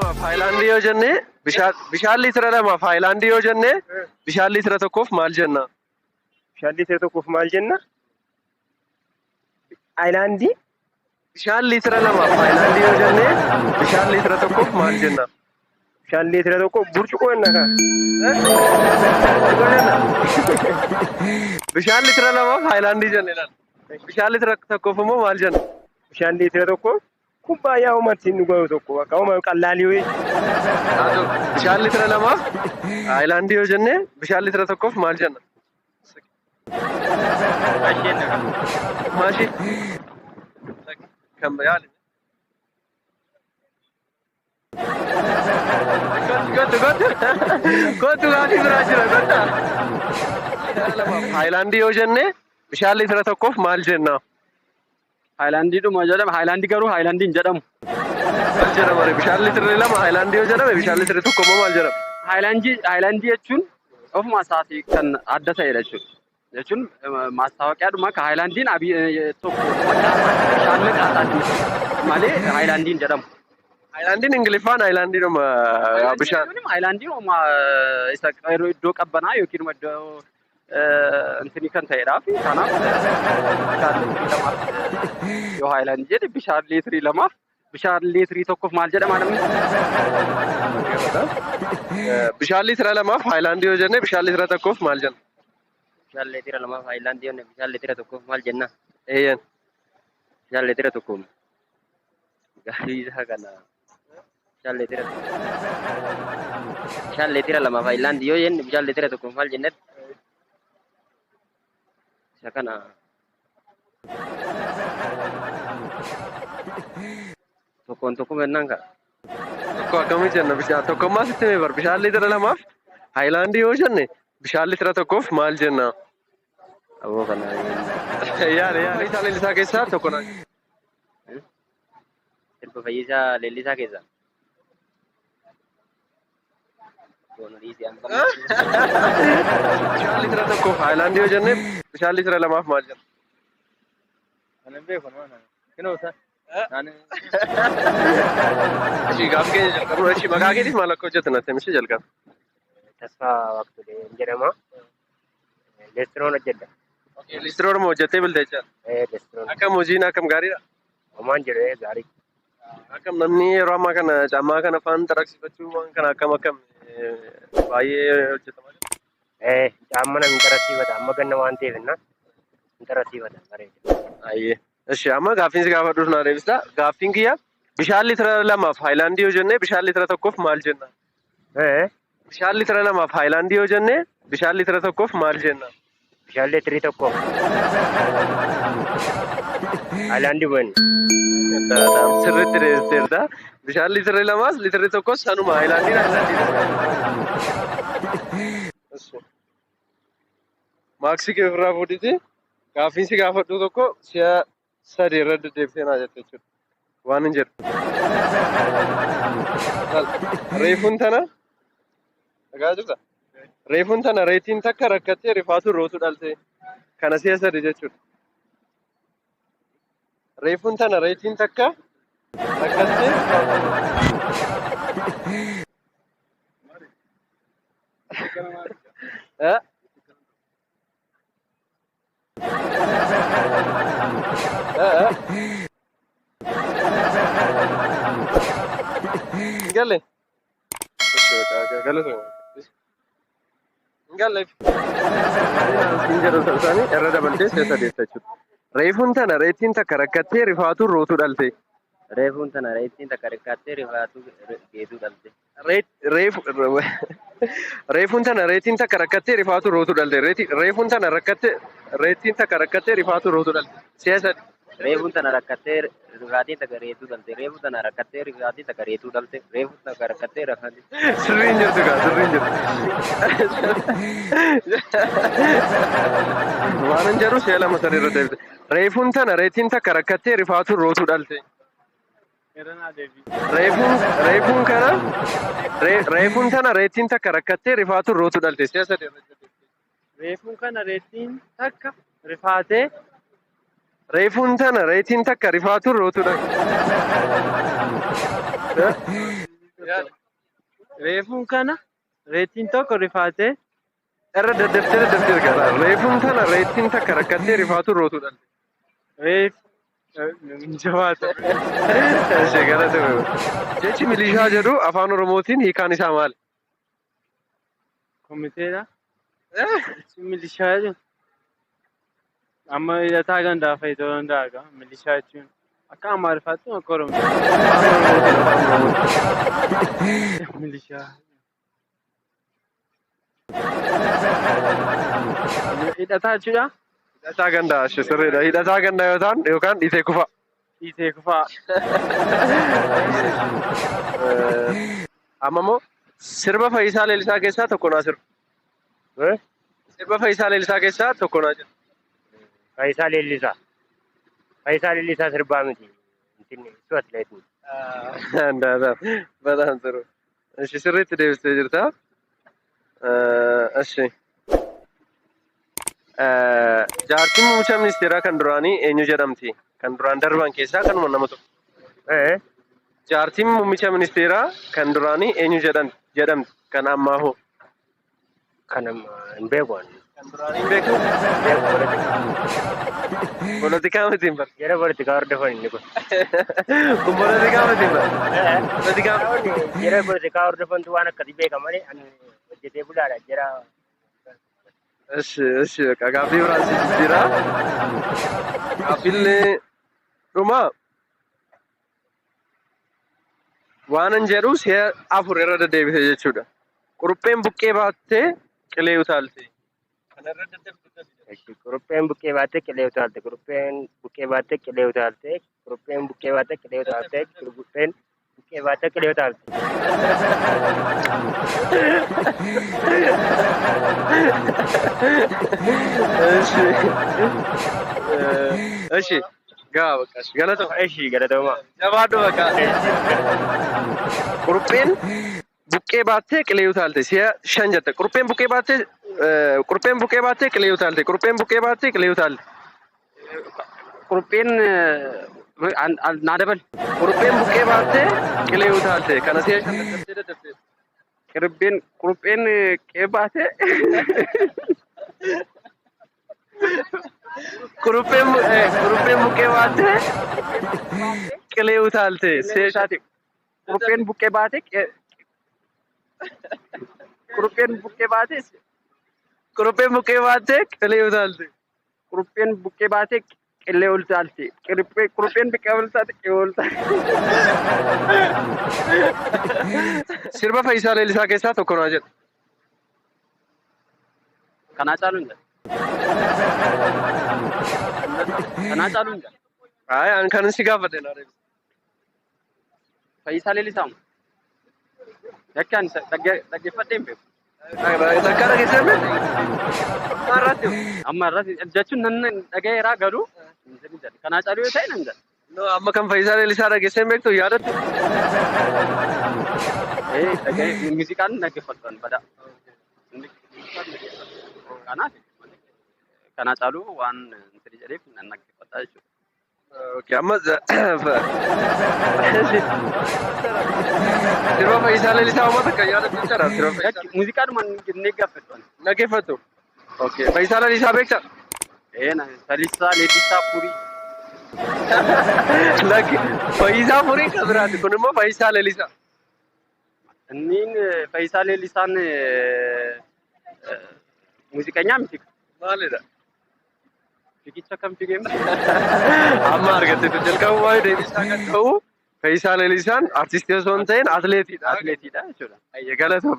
Lamaaf Haayilaandii yoo jenne bishaan liitira lamaaf Haayilaandii yoo jenne bishaan liitira tokkoof maal jenna? Bishaan liitira tokkoof maal jenna? Haayilaandii. Bishaan liitira lamaaf Haayilaandii yoo jenne bishaan liitira tokkoof maal jenna? Bishaan liitira tokko burcuqoo jenna kaa. Burcuqoo jenna. Bishaan liitira lamaaf Haayilaandii jenne ilaali. Bishaan liitira tokkoof immoo maal jenna? Bishaan liitira tokko kubbaayyaa uummatti hin dhugamu tokko bakka uuma qallaalii wayii. Haa ta'u, bishaan liitira lamaaf Haayilaandii yoo jenne bishaan liitira tokkoof maal jenna? Maashii. Kan yaali. Kottu kottu kottu gaaffii biraa jira kotta. Haayilaandii yoo jenne bishaan liitira tokkoof maal jenna? Haayilaandiidhuma jedhama. Haayilaandii garuu haayilaandii hin jedhamu. Maal jedhama ree? Bishaan liitirri lama haayilaandii yoo jedhame bishaan liitirri tokko immoo maal jedhama? Haayilaandii jechuun ofuma isaatii kan adda ta'edha jechuudha. Jechuun maastaawoqiyaadhuma akka haayilaandiin abii tokko maqaa isaatiin bishaan maqaa isaatiin malee haayilaandii hin jedhamu. Haayilaandiin Ingiliffaan haayilaandiidhuma bishaan. Haayilaandiin oma isa iddoo qabbanaa yookiin iddoo intini kan ta'edhaa fi kanaaf bishaan liitirii lamaaf yoo haayilaandii jedhe bishaan liitirii lamaaf bishaan liitirii tokkoof maal jedhama namni? Bishaan liitira lamaaf haayilaandii yoo jenne bishaan liitira tokkoof maal jenna? Bishaan liitira lamaaf haayilaandii yoo jenne bishaan liitira tokkoof maal jenna? Eeyyan. Bishaan liitira tokkoof gaarii isaa kana bishaan liitira bishaan liitira lamaaf haayilaandii yoo jenne bishaan liitira tokkoof maal jenna? Isa kana tokkoon tokko jennaan ka'a. Tokko akkamii jenna bishaan tokkommaa sitti himee bar bishaan liitira lamaaf haayilaandii yoo jenne bishaan liitira tokkoof maal jenna? Aboo kana Yaala yaala isaa leellisaa keessaa tokko naan. Sirba Fayyisaa Leellisaa keessaa. Bishaan liitira tokkoof haayilaandii yoo jenne bishaan liitira lamaaf maal jenna? Ani hin beeku nama. Kinoo isaa. Ani Ishii gaaffii keenya jalqabnu. Ishii maqaa keetiif maal akka hojjetu natti himi ishii jalqaba. Tasfaa Waaqtolee jedhama. Leestiroon hojjedha. Liistiroo Oromoo hojjettee bulte jechaadha. Leestiroon. Akkam hojiin akkam gaariidha? Homaan jedhu gaarii. Akkam namni yeroo ammaa kana caammaa kana faan xaraqsifachuu waan kana akkam akkam baay'ee hojjetamaa jira. Caamma namni xarasiifata amma ganna waan ta'eef innaa hin xarasiifata bareeda. Baay'ee. Ishi amma gaaffiin si gaafadhuuf naa deebista. Gaaffiin kiyya bishaan liitira lamaaf haayilaandii yoo jenne bishaan liitira tokkoof maal jenna? Bishaan liitira lamaaf haayilaandii yoo jenne bishaan liitira tokkoof maal jenna? Bishaan liitirii tokkoof. Haayilaandii bu'enna. Sirriitti deebisteerta. Bishaan liitirri lamaas liitirri tokkos sanuma haayilaandiin haayilaandii. Maaksii kee ofirraa fuudhiti. Gaaffiin si gaafadhu tokko si'a sadi irra deddeebitee naa jette jechuudha. Waan hin jedhu. Reefuun tana dhagaa jirta. Reefuun tana reetiin takka rakkattee rifaatu rootu dhalte. Kana si'a sadi jechuudha. Reefuun tana reetiin takka rakkattee rifaatu rootu. Eh? Eh? Hin galle? Ishi baqa galatoomi. Hin galle. Hin jedhu isaanii irra dabaltee si'a sadeessa jechuudha. Reefuun tana reettiin takka rakkattee rifaatuun rootuu dhalte. Reefuun tana reettiin takka rakkattee rifaatuu geetuu dhalte. Reefuun tana reetiin takka rakkattee rifaatu rootu dhalte. Reefuun tana rakkatte reettiin takka rakkattee rifaatu rootu dhalte. Si'a sadi. Reefuun tana rakkattee rifaatiin takka reetuu dhalte. Reefuun tana rakkattee rifaatiin takka reetuu dhalte. Reefuun takka rakkattee rifaatiin. Sirrii hin jirtu gaa sirrii hin jirtu. Waan hin jedhu si'a lama sadi irra deebite. Reefuun tana reetiin takka rakkattee rifaatu rootu dhalte. Reefuun reefuun kana reefuun tana reettiin takka rakkattee rifaatuun rootu dhalte si'a sadi irra jedhe. Reefuun kana reettiin takka rifaatee Reefuun tana reettiin takka rifaatuun rootu dhalte. Reefuun kana reettiin tokko rifaatee Irra daddaftee daddaftee argata. Reefuun tana reettiin takka rakkattee rifaatu rootuu dhalte. Reef jabaata. Ishee galatoomi. Jechi milishaa jedhu afaan Oromootiin hiikaan isaa maali? Komiteedha. Jechi milishaa jedhu. Amma hidhataa gandaa fa'i ta'uu danda'a gaa milishaa jechuun. Akka Amaariffaatti moo akka Oromootti? Afaan Oromootiin afaan Oromootiin. Milishaa. Hidhataa jechuudha. Hidhataa gandaa ishee sirriidha. Hidhataa gandaa yoo ta'an yookaan dhiitee kufaa. Dhiitee kufaa. Amma immoo sirba Fayyisaa Leellisaa keessaa tokko naa sirba. Sirba Fayyisaa Leellisaa keessaa tokko naa jedhu. Fayyisaa Leellisaa. Fayyisaa Leellisaa sirbaa miti. Intinni isu atileetii. Andaadha. Bataan turu. Ishi sirriitti deebistee jirta. Ishi. Jaartiin muummicha ministeeraa kan duraanii eenyu jedhamti? Kan duraan darban keessaa kanuma nama tokko. Jaartiin muummicha ministeeraa kan duraanii eenyu jedhamti? Kan ammaa hoo? Kan amma hin beeku ani. Kan duraanii hin beektu? Beeku politikaa. Politikaa miti hin bar. Jara politikaa hordofan inni kun. Kun politikaa miti hin bar. Politikaa Jara politikaa hordofantu waan akkasii beeka malee ani hojjetee bulaadha. Jara Eshi eshi bakka gaaffii biraan si jijjiira. Gaaffiillee dhuma Waanan jedhu si'a afur irra deddeebite jechuudha. Qurupheen buqqee baattee qilee utaalte. Kana irra deddeebite. Qurupheen buqqee baattee qilee utaalte. Qurupheen buqqee baattee qilee utaalte. Qurupheen buqqee baattee qilee utaalte. Qurupheen buqqee baattee qilee utaalte. Eshi. Eshi. Gaa bakka. Galatoo. Eshi galatoomaa. Jabaadhu bakka. Qurupheen buqqee baattee qilee utaalte si'a shan jette. Qurupheen buqqee baattee qurupheen buqqee baattee qilee utaalte. Qurupheen buqqee baattee qilee utaalte. Qurupheen naa dabal. Qurupheen buqqee baattee qilee utaalte. Kana si'a shan daddaftee daddaftee. Qurupheen qurupheen qe'ee baatee. Qurupheen qurupheen buqqee baattee qilee utaalte. Si'a shan. Qurupheen buqqee baatee qurupheen buqqee baatee Qurupheen buqqee baattee qilee utaalte. Qurupheen buqqee baatee qillee ol taalte. Qurupheen buqqee ol taate qillee ol taate. Sirba Fayyisaa Leellisaa keessaa tokko naa jedhu. Kanaa caalu hin jedhu. Kanaa caalu hin jedhu. Ayi an kan si gaafadhe naa deebisi. Fayyisaa Leellisaa moo? Yakki ani dhaggeeffadhee hin beeku. Takkaa dhageessee hin beektu? Amma irratti Amma irratti jechuun nan dhaga'eeraa garuu hin jedhu. Kanaa caalu yoo ta'e nan jedha. No, amma kan Fayyisaa Leellisaa dhageessee hin beektu yaadattu? Ee dhaga'ee muuziqaan dhaggeeffadhu an badaa. Kanaaf kanaa caalu waan hin jedheef nan dhaggeeffadha jechuudha. Okay, amma sirba Fayyisaa Leellisaa uummata kan yaadattu jechaadha. Sirba Fayyisaa Muuziqaadhuma hin dhaggeeffadhu. dhaggeeffattu. Okay, Fayyisaa Leellisaa beektaa? Ee Fayyisaa Leellisaa Furii. Lakki Fayyisaa Furii kan biraati. Kun immoo Fayyisaa Leellisaa. Inni Fayyisaa Leellisaan muuziqeenyaa miti. Maalidha? Fiigicha akkam fiigee Amma argatteetu jalqabu waa'ee deebisaa kan ta'u Fayyisaa Leellisaan artistii osoo hin ta'in atileetiidha. Atileetiidha jechuudha. Ayya galatoom.